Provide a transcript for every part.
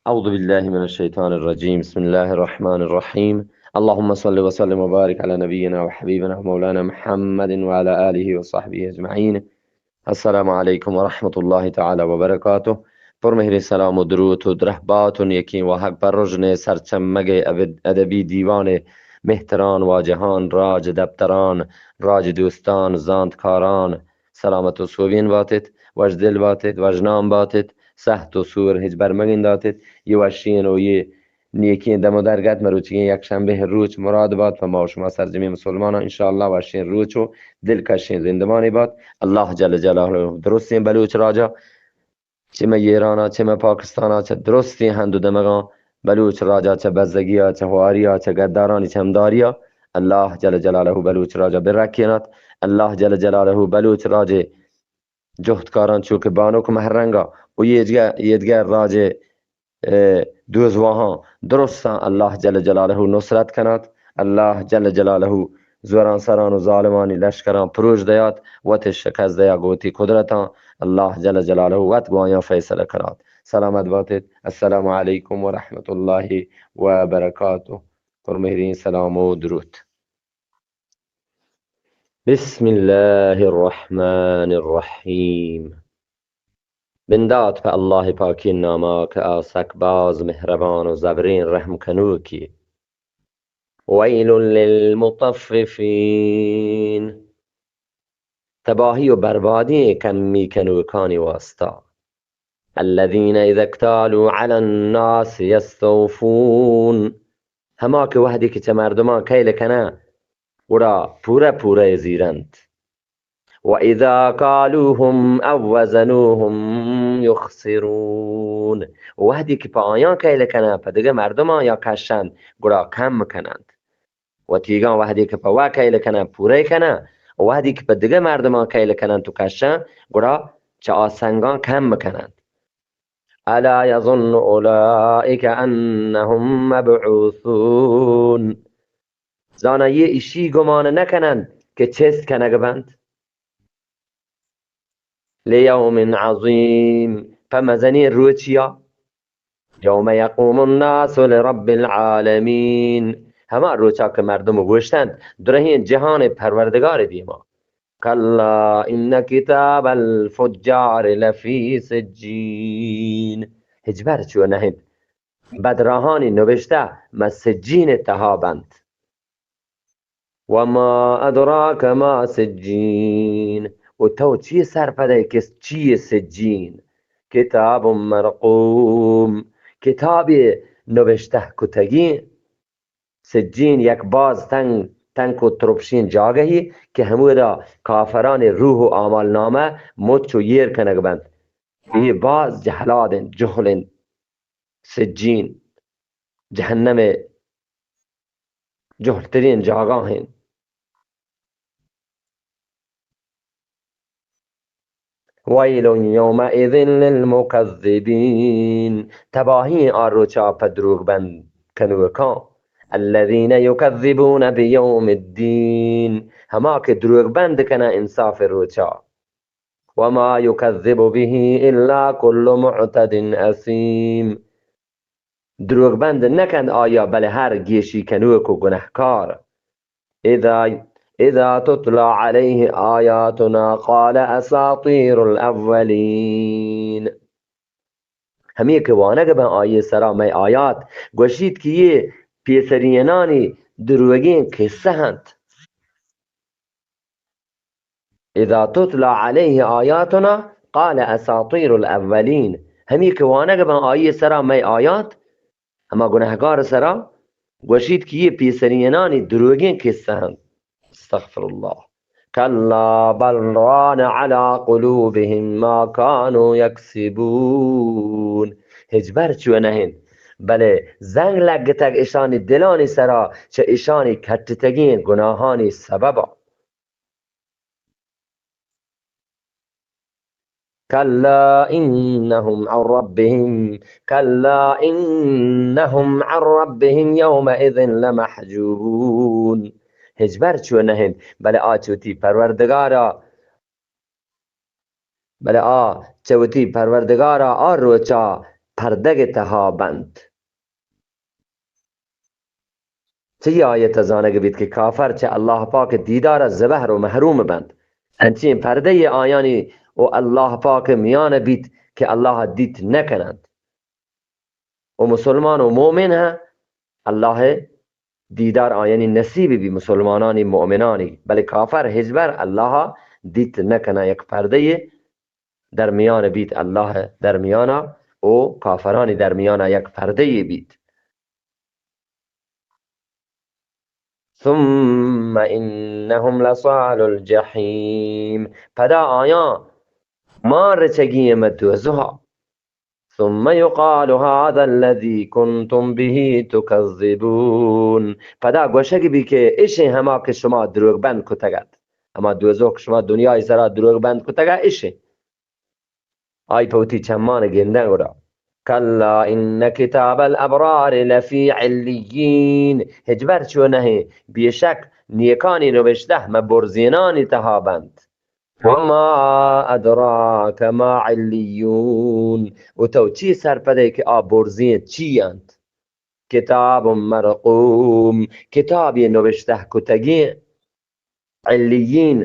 أعوذ بالله من الشيطان الرجيم. بسم الله الرحمن الرحيم. اللهم صل وسلم وبارك على نبينا وحبيبنا ومولانا محمد وعلى آله وصحبه أجمعين. السلام علیکم و رحمت اللہ تعالی و برکاتہ. پرمہریں سلام و دروت و درہبات و نیکیں واہگ پہ رژن سرچمگ ابد-، ادبی دیوان مہتران، واجہان، راج دپتران، راج دوستان، زانتکاران، سلامت و سوبین باتت، وژدل باتت، وژنام باتت، سہت و سور ہچبر مگنداتت. یہ وشین و یہ نیکیں دم و درگت مروچیگیں یک شنبہ روچ مراد بات پہ ما و شما سرجمیں مسلماناں. انشاءاللہ وشیں روچ و دلکشیں زندمانے بات. اللہ جل جلالہ درستیں بلوچ راجا، چہ مئے ایرانا، چہ مئے پاکستانا، چہ درستیں ہند و دمگاں بلوچ راجا چہ بزگیا، چہ ہواریا، چہ گدارانی چمداریا اللہ جل جلالہ بلوچ راجا برکینات. اللہ جل جلالہ بلوچ راجے جہدکاراں چو کہ بانک مہرنگا و ایدگہ، ایدگہ راجے، اے، دوزواہاں درستاں اللہ جل جلالہ نصرت کنات. اللہ جل جلالہ زوراں سران و ظالمانی لشکراں پروش دیات، وت شکست دیا گوتی قدرتاں. اللہ جل جلالہ وت گوایاں فیصلہ کنات. سلامت باتت. السلام علیکم و رحمت اللہ و برکاتہ. پرمہریں سلام و دروت. بسم الله الرحمن الرحيم. بندات پہ اللہ پاکیں ناما کہ آ سک باز مہربان و زبریں رحم کنوکی. ويل للمطففين. تباہی و بربادی کمی کنوکانی واسطہ. الذين إذا اكتالوا على الناس يستوفون. ہما کہ وہدی کہ چہ مردماں کیل کناں، گڑا پورہ پورہ زیرنت. وإذا كالوهم أو وزنوهم يخسرون. وہدی کہ پہ آیاں کیل کناں، پہ دگہ مردماں یا کشنت، گڑا کم کننت. وتیگاں وہدی کہ پہ وا کیل کناں، پورہ کناں، وہدی کہ پہ دگہ مردماں کیل کننت و کشنت، گڑا چہ آ سنگاں کم کننت. ألا يظن أولئك أنهم مبعوثون. زانا یہ اشی گمان نکننت کہ چست کنگ بنت. ليوم عظيم، پہ مزنیں روچیا. يوم يقوم الناس لرب العالمين. ہما روچا کہ مردم گوشتنت، درہیں جہان پروردگار دیما. كلا إن كتاب الفجار لفي سجين. ہچبر چو نہ انت. بدراہانی نبشتہ مہ سجین تہا بنت. وما أدراك ما سجين. و تو چی سرپدئے کہ چی سجین؟ كتاب مرقوم. کتابے نبشتہ کتگیں. سجین یک باز تنگ، تنک و ترپشیں جاگہی کہ ہمودا کافرانی روح و اعمال نامہ مچ و ایر کنگ بنت. یہ باز جہلاد انت، جہل انت. سجین، جہنم جہلترین جاگاہ انت. ويل يومئذ للمكذبين. تباہی آ روچا پہ دروگ بند کنوکاں. الذين يكذبون بيوم الدين. ہما کہ دروگ بند کناں انصاف روچا. وما يكذب به إلا كل معتد أثيم. دروگ بند نہ کنت آیا بلے ہر گیشی کنوک و گنہکار. إذا، إذا تتلى عليه آياتنا قال أساطير الأولين. ہمے کہ وانگ بنت آئی سرا مئے آیات، گوشیت کہ یہ پیسرینانی دروگیں قصہ انت. إذا تتلى عليه آياتنا قال أساطير الأولين. ہمے کہ وانگ بنت آئی سرا مئے آیات، ہما گنہگار سرا گوشیت کہ یہ پیسرینانی دروگیں قصہ انت. استغفر الله. كلا بل ران على قلوبهم ما كانوا يكسبون. ہچبر چو نہ انت، بلے زنگ لگتگ اشانی دلانی سرا چہ اشانی کٹتگیں گناہانی سببا. كلا إنهم عن ربهم، كلا إنهم عن ربهم يومئذ لمحجوبون. ہچبر چو نہ انت، بلے آ چہ وتی پروردگارا، بلے آ چہ وتی پروردگارا آ روچا پردگ تہا بنت۔ چہ اے آیت ءَ زانگ بیت کہ کافر چہ اللہ پاک دیدار ءَ زبہر و محروم بنت۔ انچیں پردہ یے آیانی و اللہ پاک میان بیت کہ اللہ دیت نکننت۔ و مسلمان و مومن ہم اللہ دیدار آیانی نصیب بی، مسلمانانی، مومنانی، بلے کافر ہچبر اللہ دیت نکنن۔ یک پردہ یے درمیان بیت، اللہ درمیانا و کافرانی درمیانا یک پردہ یے بیت۔ ثم انهم لصالو الجحیم، پدا آیاں مان رچگی انت دوزہا۔ ثم یقال هذا الذی کنتم به تکذبون، پدا گوشگ بی کہ اشیں ہما کہ شما دروگ بند کتگ ات، ہما دوزہ کہ شما دنیای سرا دروگ بند کتگ ات، اشیں۔ آئی پہ وتی چمان گندن گڑا۔ کلا ان کتاب الابرار لفی علیین، ہچبر چو نہ انت، بے شک نیکانی نبشتہ مہ برزینانی تہا بنت۔ وما ادراک ما علیون، و تو چی سرپدے کہ آ برزین چی انت؟ کتاب مرقوم، کتابی نبشتہ کتگین۔ علیین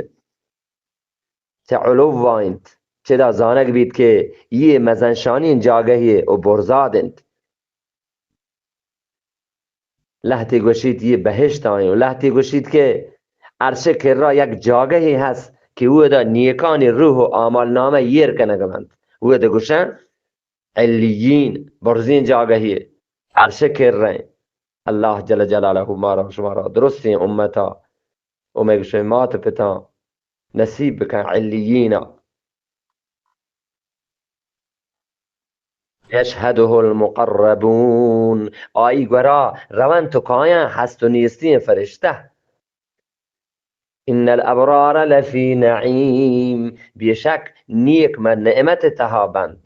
چہ علوا انت، چدا زانگ بیت کہ اے مزنشانین جاگہے و برزاد انت۔ لہتے گوشیت اے بہشت آئیں و لہتے گوشیت کہ عرش کرا یک جاگہے ہست کہ اودا نیکانی روح و اعمال نامہ ایر کنگ بنت۔ اودا گوشن علیین، برزین جاگہے، عرش کریں۔ اللہ جل جلالہ مارا شمارا درستیں امتا و مئے گوشیں مات پتاں نصیب بکن علیینا۔ یشهده المقربون، آئی گورا رونت و کایاں ہست و نیستیں فرشتہ۔ ان الابرار لفی نعیم، بے شک نیک مہ نعمت تہا بنت۔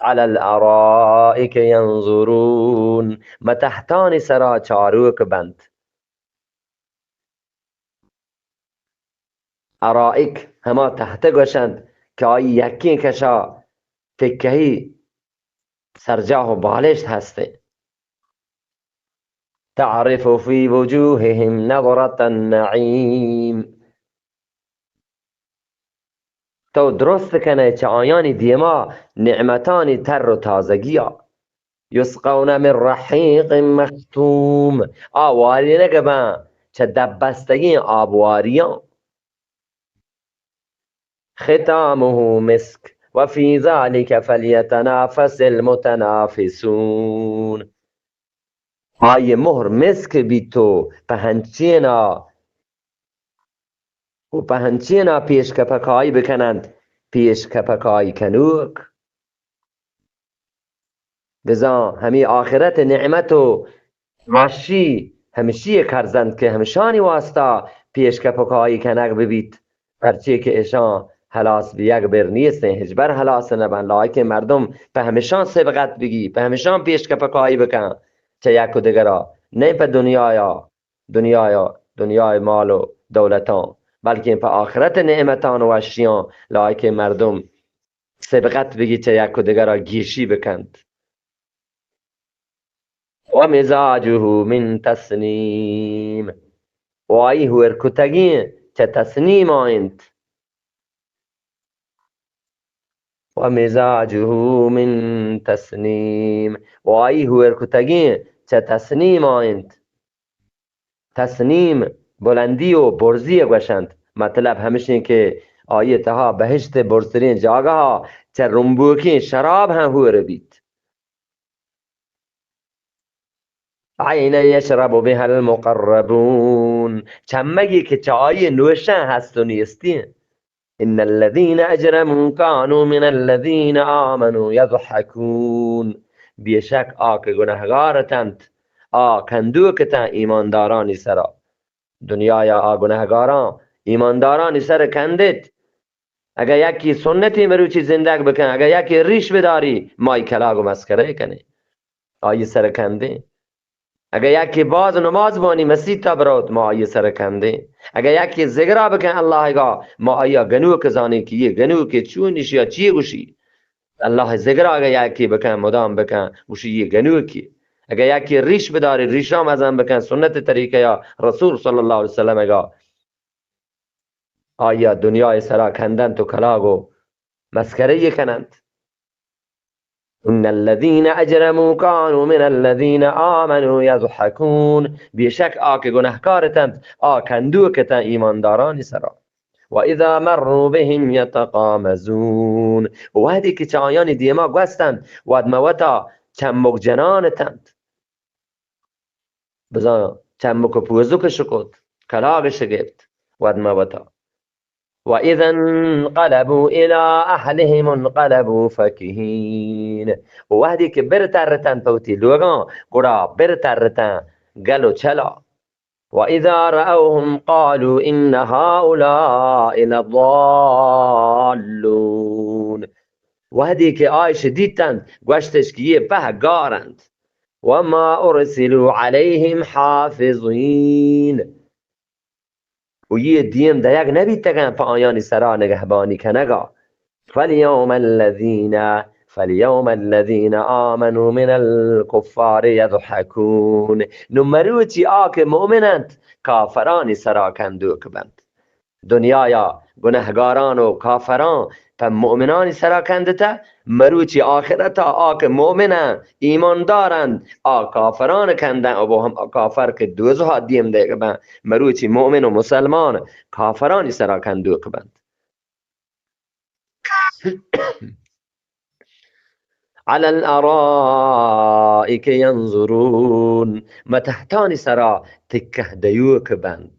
علی الارائک ینظرون، مہ تہتانی سرا چاروک بنت۔ ارائک ہما تہت گوشنت کہ آئی یکیں کشا تکہی سرجاہ و بالشت ہستیں۔ تعرف فی وجوہہم نضرة النعیم۔ تو درست کنئے چہ آیانی دیما نعمتانی تر و تازگیا۔ یسقون من رحیق مختوم، آ وارینگ بنت چہ دپ بستگیں آبواریاں۔ ختامه مسک وفی ذلک فلیتنافس المتنافسون۔ آئی مہر مسک بیت و پہ ہنچینا و پہ ہنچینا پیشکپکائی بکننت پیشکپکائی کنوک۔ بزاں ہمے آخرت نعمت و وشی ہمشی کرز انت کہ ہمشانی واسطہ پیشکپکائی کنگ ببیت، پرچے کہ اشاں ہلاس بیگ بر نیستیں، ہچبر ہلاس نہ بنت۔ لائکیں مردم پہ ہمشاں سبقت بگی، پہ ہمشاں پیشکپکائی بکن چہ یک و دگرا، نئے پہ دنیایا، دنیایا، دنیای مال و دولتاں، بلکیں پہ آخرت نعمتان و وشیاں لائکیں مردم سبقت بگی، چہ یک و دگرا گیشی بکنت۔ و مزاجه من تسنیم، و آئی ہور کتگیں چہ تسنیما انت۔ و مزاجه من تسنیم، و آئی ہور کتگیں چہ تسنیما انت۔ تسنیم بلندی و برزی ء گوشنت۔ مطلب ہمشیں کہ آئی ء تہا بہشت ء برزتریں جاگہ ء چہ رمبوکیں شراب ہم ہور بیت۔ عینا یشرب بها المقربون، چمگی کہ چہ آئی نوشاں ہست و نیستی انت۔ ان الذین اجرموا کانوا من الذین آمنوا یضحکون، بے شک آ کہ گنہگار اتنت، آ کندوک اتنت ایماندارانی سرا۔ دنیایا آ گنہگاراں ایماندارانی سر کندت۔ اگہ یکی سنتی مروچی زندگ بکن، اگہ یکی ریش بداری، ما آئی کلاگ و مسکرہ کنیں، آئی سر کندیں۔ اگہ یکے باز نماز بانی، مسیتا بروت، ما آئی سر کندیں۔ اگہ یکے ذگرا بکن اللہ گا، ما آیا گنوک زانیں کہ یہ گنوک چون، اشیا چی گوشی۔ اللہ ذکر اگہ یکی بکن، مدام بکن، گوشی یہ گنوکی. اگہ یکی ریش بداری، ریشا مزن بکن، سنت طریقہ یا رسول صلی اللہ علیہ وسلم اگہ آیا دنیا سرا کندن تو کلاگو مسخرہ کنند. ان الذين اجرموا كانوا من الذين آمنوا يضحكون. بیشک آ کہ گناہکار اتنت، آ کندوک اتنت ایماندارانی سرا. واذا مروا بهم يتغامزون. وہدی کہ چہ آیانی دیما گوستنت، وت مہ وتا چمک جنان اتنت. بزاں چمک و پوزکش کت، کلاگش گپت، وت مہ وتا. واذا انقلبوا الى اهلهم انقلبوا فكهين. وہدی کہ بر ترتنت پہ وتی لوگاں، گڑا بر ترتنت گل و چلا. واذا رأوهم قالوا ان هؤلاء لضالون. وہدی کہ آیش دیتنت، گوشتش کہ یہ پہ گارنت. وما ارسلوا عليهم حافظين. و یہ دیم دئیگ نبیتگن پہ آیانی سرا نگہبانی کنگا. فاليوم الذين، فاليوم الذين آمنوا من الكفار يضحكون. نو مروچی آ کہ مؤمن انت، کافرانی سرا کندوک بنت. دنیایا گنہگاران و کافران پہ مؤمنانی سرا کندتہ، مروچی آخرتا آ کہ مؤمنن، ایماندارن، آ کافران کندن، ابو ہم کافر کہ دوزہا دیم دیگ بن، مروچی مؤمن و مسلمان کافرانی سرا کندوک بنت. على الارائك ينظرون. متحتانی سرا تکہ دیوک بنت.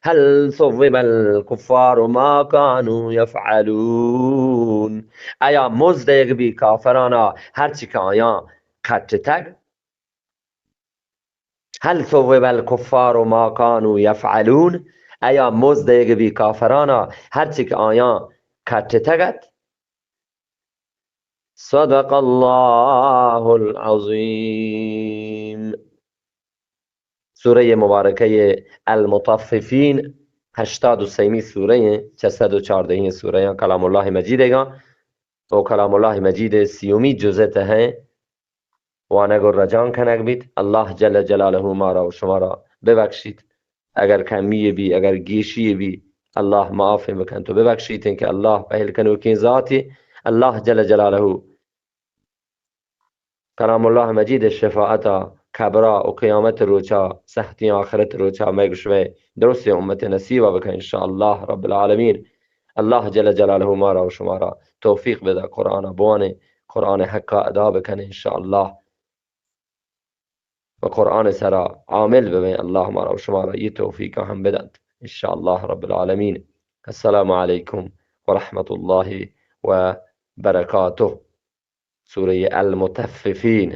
هل ثوب الكفار ما كانوا يفعلون. آیا مزد دیگ بی کافرانا ہرچی کہ آیاں کٹتگ؟ هل ثوب الكفار ما كانوا يفعلون. آیا مزد دیگ بی کافرانا ہرچی کہ آیاں کٹتگ ات؟ صدق الله العظيم. سورہ مبارکہ المطففین، ہشتاد و سیمی سورہ ہیں، چہ صد و چاردہی سورہ ہیں کلام اللہ مجید گا. و کلام اللہ مجید سیومی جزء تہ ہیں. وانگ و رجان کنگ بیت. اللہ جل جلالہ مارا و شمارا ببخشیت. اگر کمی بی، اگر گیشی بی، اللہ معاف بکنت و ببخشیت، کہ اللہ پہل کنوکیں ذاتی. اللہ جل جلالہ کلام اللہ مجید شفاعتا قبرا و قیامت روچا، سختی آخرت روچا مئے گشوے درست امت نصیبا بکن انشاءاللہ رب العالمین. اللہ جل جلالہ مارا و شمارا توفیق بدا قرآن بوانے، قرآن حقا ادا بکن انشاءاللہ. و قرآن سرا عامل ببیں. اللہ مارا و شمارا یہ توفیق ہم بدنت انشاءاللہ رب العالمین. السلام علیکم ورحمۃ اللہ وبرکاتہ. سورہ المطففین.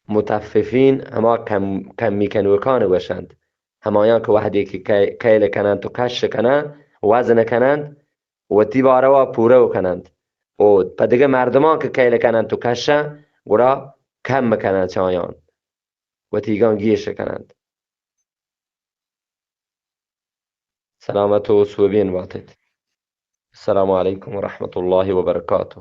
مطففین ہما کم، کمی کنوکان گوشنت. ہمایاں کہ وہدے کہ کیل کننت و کش کننت، وزن کننت، وتی باروا پورہ کننت و پہ دگہ مردمان کہ کیل کننت و کشنت، گڑا کم کننت چہ آیان، وتیگان گیش کننت. سلامت و سوبین باتیت. السلام علیکم ورحمۃ اللہ وبرکاتہ.